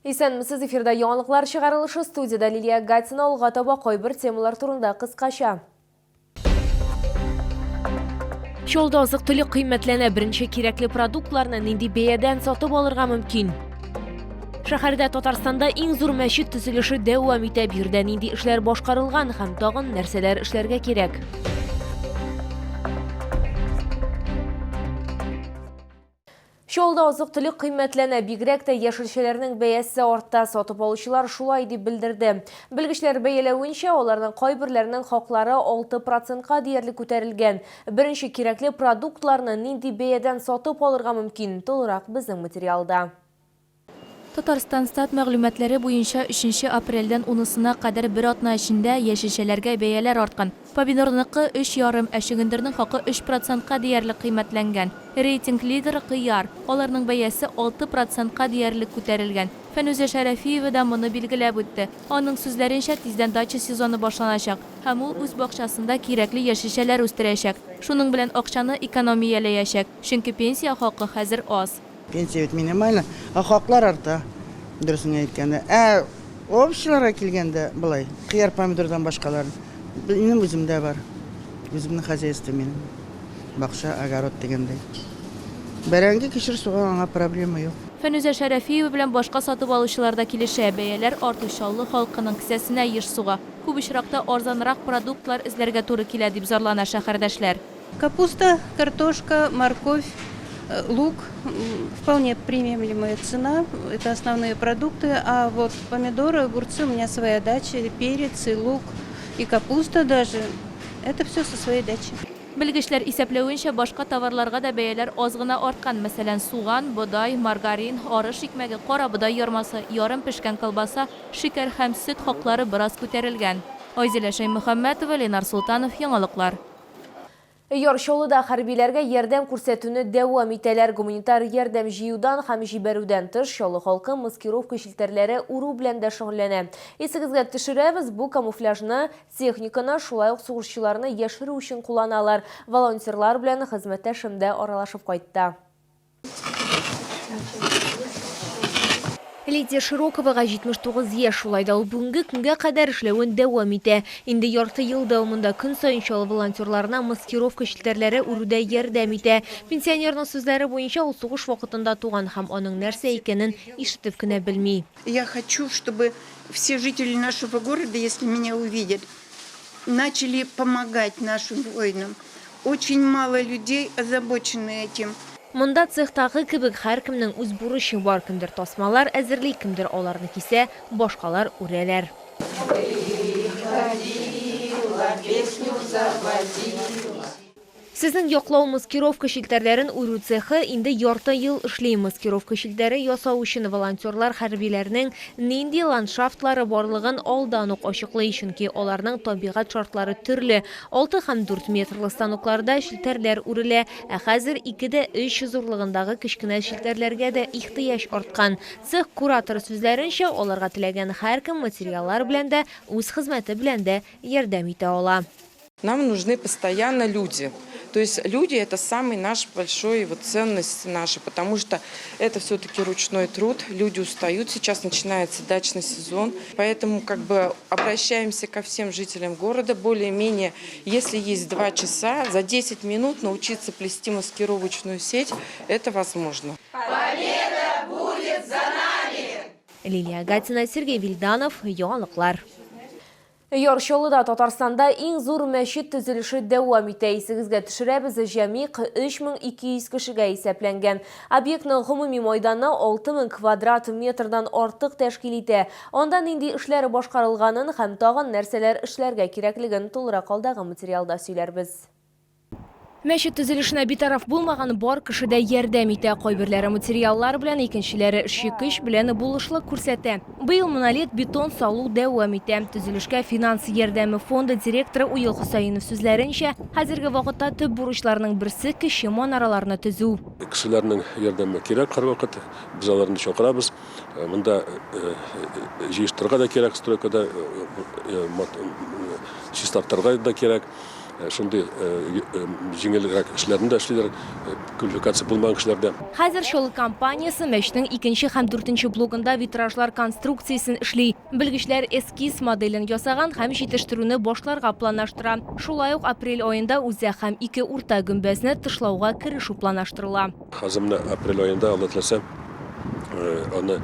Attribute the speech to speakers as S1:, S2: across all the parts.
S1: Исәнмесез, эфирда яңалыклар чыгарылышы, студиядә Лилия Гатина. Алга таба кайбер темалар турында кыскача. Чаллыда азык-төлек кыйммәтләнә, беренче кирәкле продуктларны нинди бәядән сатып алырга мөмкин? Шәһәрдә Татарстанда иң зур мәчет төзелеше дәвам итә. Биредә нинди эшләр башкарылган һәм тагын нәрсәләр эшләргә кирәк? Чаллыда азык-төлек кыйммәтләнә, бигрәк тә яшелчәләрнең бәясе арта, сатып алучылар шулай дип белдерде. Белгечләр бәяләвенчә, аларның кайберләренең хаклары 6 процентка диярлек күтәрелгән. Беренче кирәкле продуктларны нинди бәядән сатып алырга мөмкин, тулырак безнең материалда.
S2: Татарстанстат мәгълүматлары буенча, өченче апрельдән унысына кадәр бер атна эчендә яшелчәләргә бәяләр арткан. Помидорныкы, өч ярым, ә чөгендернең хакы өч процентка диярлек кыйммәтләнгән. Рейтинг лидеры, кыяр. Аларның бәясе алты процентка диярлек күтәрелгән. Фәнүзә Шәрәфиева да моны билгеләп үтте. Аның сүзләренчә, тиздән дача сезоны башланачак һәм ул үз бакчасында кирәкле яшелчәләр үстерәчәк. Шуның белән акчаны экономияләячәк, чөнки пенсия хакы хәзер аз.
S3: Пенсия бит минимальный, ә хаклар арта, дөресен әйткәндә. Ә овощиларга килгәндә, болай, кыяр, помидордан башкалар, минем үземдә бар. Үземнең хозяйство минем. Бакча, огород дигәндәй. Бәрәңге, кишер, суган аңа проблема юк.
S2: Фәнүзә Шәрәфиева белән башка сатып алучылар да килешә, бәяләр арту Чаллы халкының кесәсенә еш суга. Күп очракта арзанрак продуктлар эзләргә туры килә, дип зарлана шәһәрдәшләр.
S4: Капуста, картошка, морковь, лук вполне приемлемая цена, это основные продукты, а вот помидоры, огурцы у меня своя дача, перец, и лук, и капуста даже, это все со своей дачи.
S2: Белгечләр исәпләвенчә, башка товарларга да бәяләр аз гына арткан, мәсәлән, суган, бодай, маргарин, арыш икмәге, карабодай ярмасы, ярым пешкән колбаса, шикәр һәм сөт хаклары бераз күтәрелгән. Айзилә Шәймөхәммәтова, Ленар Солтанов, Яңалыклар.
S1: Яр Чаллыда хәрбиләргә ярдәм күрсәтүне дәвам итәләр. Гуманитар ярдәм җыюдан һәм җибәрүдән тыш, Чаллы халкы маскировка челтәрләре үрү белән дә шөгыльләнә. Исегезгә төшерәбез, бу камуфляжны, техниканы, шулай ук сугышчыларны яшерү өчен кулланалар. Волонтерлар белән хезмәттәшем дә аралашып кайтты. Лидия Широковага 79 яшь, шулай да ул бүгенге көнгә кадәр эшләвен дәвам итә. Инде ярты ел дәвамында көн саен Чаллы волонтерларына маскировка челтәрләре үрүдә ярдәм итә. Пенсионерның сүзләре буенча, ул сугыш вакытында туган һәм аның нәрсә икәнен ишетеп кенә белми.
S5: Я хочу, чтобы все жители нашего города, если меня увидят, начали помогать нашим воинам. Очень мало людей озабочены этим.
S1: Монда цехтагы кебек һәркемнең үз бурычы бар, кемдер тасмалар әзерли, кемдер аларны кисә, башкалар үрәләр. Сезнең яклау маскировка челтәрләрен үрү цехы инде ярты ел эшли. Маскировка челтәре ясау өчен волонтерлар хәрбиләрнең нинди ландшафтлары барлыгын алдан ук ачыклый, чөнки аларның табигать шартлары төрле. Алты һәм дүрт метрлы станокларда челтәрләр үрелә, ә хәзер ике дә өч зурлыгындагы кечкенә челтәрләргә дә ихтыяҗ арткан. Цех кураторы сүзләренчә, аларга теләгән һәркем материаллар белән дә, үз хезмәте белән дә ярдәм итә ала.
S6: Нам нужны постоянно люди. То есть люди это самый наш большой вот ценность наша, потому что это все-таки ручной труд, люди устают, сейчас начинается дачный сезон, поэтому как бы обращаемся ко всем жителям города, более-менее, если есть 2 часа, за 10 минут научиться плести маскировочную сеть, это возможно.
S7: Победа будет за нами!
S1: Лилия Гатина, Сергей Вильданов, Яңалыклар. Яр Чаллыда Татарстанда иң зур мәчет төзелеше дәвам итә. Исегезгә төшерәбез, җәмигъ 3200 кешегә исәпләнгән. Объектның гомуми майданы 6000 квадрат метрдан артык тәшкил итә. Анда нинди эшләр башкарылганын һәм тагын нәрсәләр эшләргә кирәклеген тулырак алдагы материалда сөйләрбез. Мәчет төзелешенә битараф булмаган бар кеше дә ярдәм итә. Кайберләре материаллар белән, икенчеләре эшче көч белән булышлык күрсәтә. Быел монолит бетон салу дәвам итә. Төзелешкә финанс ярдәме фонды директоры Уел Хөсәенов сүзләренчә, хәзерге вакытта төп бурычларның берсе, кече манараларны төзү.
S8: Кешеләрнең ярдәме кирәк һәрвакыт. Без аларны чакырабыз. Монда җыештырырга да кирәк, стройкада чистартырга да кирәк. Шундый җиңелрәк эшләрне дә эшлиләр, квалификация булмаган кешеләр дә.
S1: Хәзер Чаллы компаниясе мәчетнең икенче һәм дүртенче блогында витражлар конструкциясен эшли. Белгечләр эскиз моделен ясаган һәм җитештерүне башларга планлаштыра. Шулай ук апрель аенда үзәк һәм ике урта гөмбәзне тышлауга керешү планлаштырыла.
S8: Хәзер менә апрель аенда, Алла теләсә, аны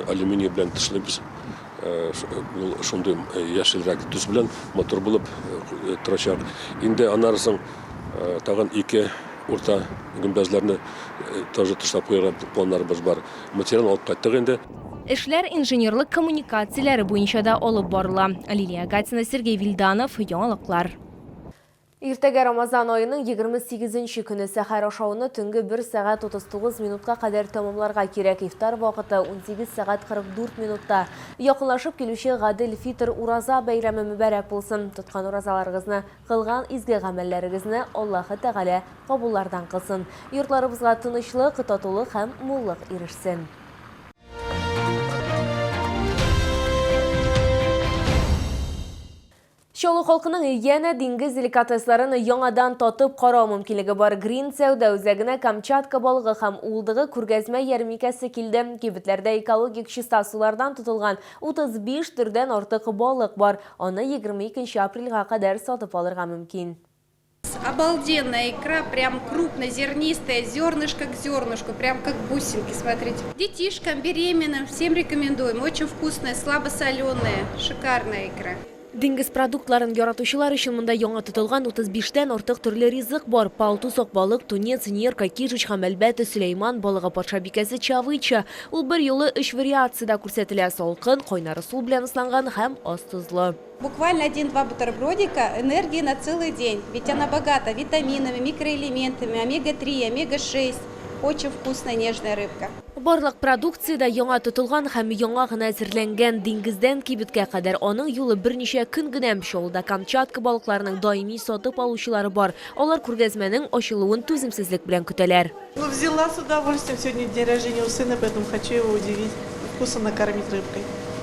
S8: алюминий белән тышлыйбыз. Ул шундый яшелрәк төс белән матур булып торачак. Инде аннары соң тагын ике урта гөмбәзләрне тоже тышлап куярга планнарыбыз бар. Материал алып кайттык инде.
S1: Эшләр инженерлык коммуникацияләре буенча да алып барыла. Лилия Гатина, Сергей Вильданов, Яңалыклар. Иртәгә Рамазан аеның 28 нче көне. Сәхәр ашауны төнге 1 сәгать 39 минутка кадәр тәмамларга кирәк. Ифтар вакыты, 18 сәгать 44 минутта. Якынлашып килүче Гадел фитр ураза бәйрәме мөбарәк булсын! Тоткан уразаларыгызны, кылган изге гамәлләрегезне Аллаһы Тәгалә кабуллардан кылсын. Йортларыбызга тынычлык, татулык һәм муллык ирешсен! Чаллы халкының янә диңгез деликатесларын яңадан татып карау мөмкинлеге бар. Грин сәүдә үзәгенә Камчатка балыгы һәм уылдыгы күргәзмә ярмикәсе килде. Кибетләрдә экологик чиста сулардан тотылган 35 төрдән артык балык бар. Аны 22 апрельгә кадәр сатып алырга мөмкин.
S9: Обалденная икра, прям крупнозернистая, зернышко к зернышку, прям как бусинки, смотрите. Детишкам, беременным, всем рекомендуем. Очень вкусная, слабосоленая, шикарная икра.
S1: Диңгез продуктларын яратучылар өчен монда яңа тотылган 35 тән артык төрле ризык бар. Палтус, акбалык, тунец, нерка, кижуч һәм, әлбәттә, Сөләйман балыгы патшабикәсе чавыча. Ул берьюлы өч вариациядә күрсәтелә, салкын, кайнар ысул белән ысланган һәм аз тозлы.
S9: Буквально один-два бутербродика энергии на целый день, ведь она богата витаминами, микроэлементами, омега-3, омега-6. Очень вкусная нежная рыбка.
S1: Барлык продукция дә яңа тотылган һәм яңа гына әзерләнгән. Диңгездән кибеткә кадәр аның юлы берничә көн генә. Чаллыда Камчатка балыкларының даими сатып алучылары бар. Алар күргәзмәнең ачылуын түземсезлек белән көтәләр.
S10: Ну, взяла с удовольствием. Сегодня день рождения у сына, поэтому хочу его удивить. Вкусно накормить рыбкой.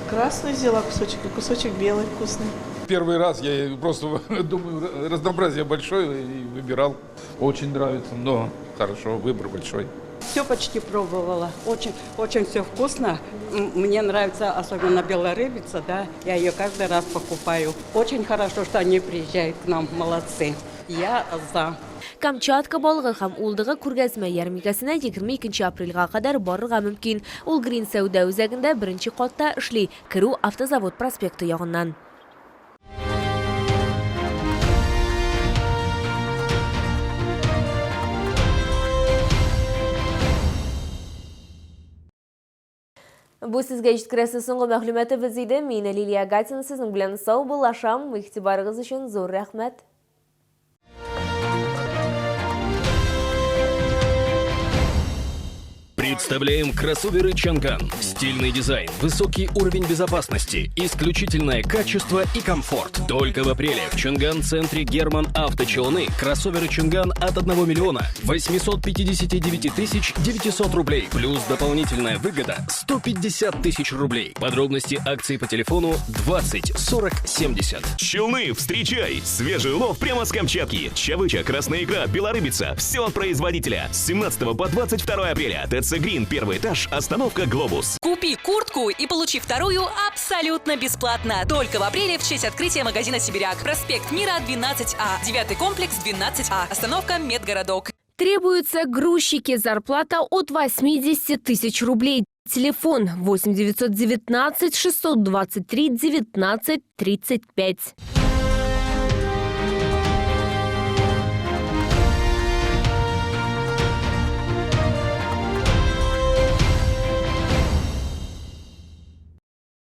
S10: Красную взяла кусочек и кусочек белый вкусный.
S11: Первый раз я просто думаю, разнообразие большое и выбирал. Очень нравится, но хорошо, выбор большой.
S12: Все почти пробовала. Очень, очень все вкусно. Мне нравится особенно белая рыбица, да. Я ее каждый раз покупаю. Очень хорошо, что они приезжают к нам. Молодцы. Я за.
S1: Камчатка балыгы һәм уылдыгы күргәзмә ярминкәсенә 22 апрельгә кадәр барырга мөмкин. Ул Грин сәүдә үзәгендә беренче катта эшли. Керү Автозавод проспекты ягыннан. Бу сезгә җиткерәсе соңгы мәгълүматыбыз иде. Мин Лилия Гатина сезнең белән саубуллашам. Игътибарыгыз өчен зур рәхмәт.
S13: Представляем кроссоверы Чанган. Стильный дизайн, высокий уровень безопасности, исключительное качество и комфорт. Только в апреле в Чанган-центре Герман Авточелны кроссоверы Чанган от 1 миллиона 859 тысяч 900 рублей. Плюс дополнительная выгода 150 тысяч рублей. Подробности акции по телефону 20 40 70.
S14: Челны, встречай! Свежий улов прямо с Камчатки. Чавыча, красная икра, белорыбица. Все от производителя. С 17 по 22 апреля. ТЦ Грин, первый этаж, остановка Глобус.
S15: Купи куртку и получи вторую абсолютно бесплатно. Только в апреле в честь открытия магазина «Сибиряк». Проспект Мира, 12А. Девятый комплекс, 12А. Остановка Медгородок.
S1: Требуются грузчики. Зарплата от 80 тысяч рублей. Телефон 8 919 623 19 35.